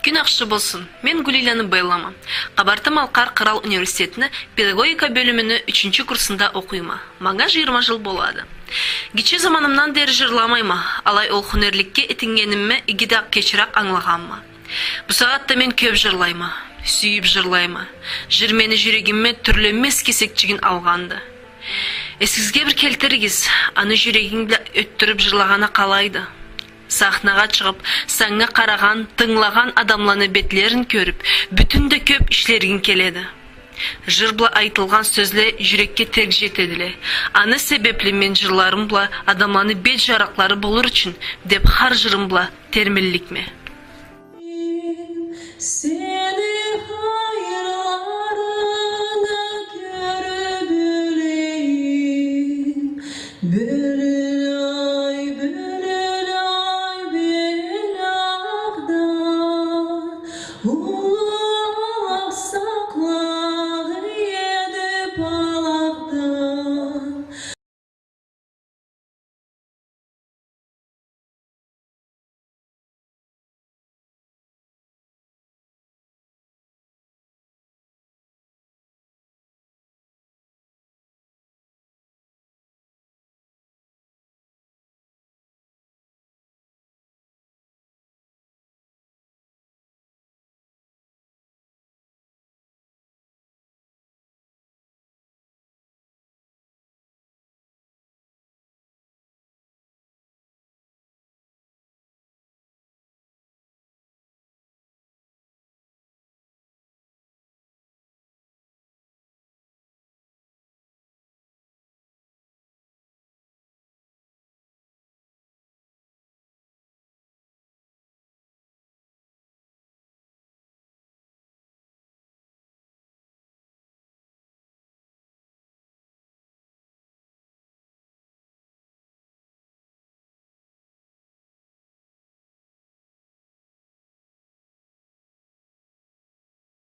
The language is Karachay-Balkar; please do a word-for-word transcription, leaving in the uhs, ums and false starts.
Кюн ахшы болсун. Мен Гулийланы Беллама. Къабарты-Малкъар кърал университетини педагогика бёлюмюню ючюнчю курсунда окъуйма. Манга жыйырма жыл болады. Гитче заманымдан дери жырламайма, алай ол хунерликге этиннгенимни иги да кечирек англагъанма. Бусагъатда мен кёп жырлайма, сюйюп жырлайма. Жыр мени жюрегимме тюрленмез кесекчигин алгъанды. Эсигизге бир келтиригиз, аны жюрегинг бла ётдюрюп жырлагъаны къалайды. Сахнагъа чыгъып, санга къарагъан, тынгылагъан адамланы бетлерин кёрюп, бютюн да кёп ишлергинг келеди. Жыр бла айтылгъан сёзле жюрекге терк жетедиле. Аны себепли мен жырларым бла адамланы бет жарыкълары болур ючюн деп хар жырым бла термилликме.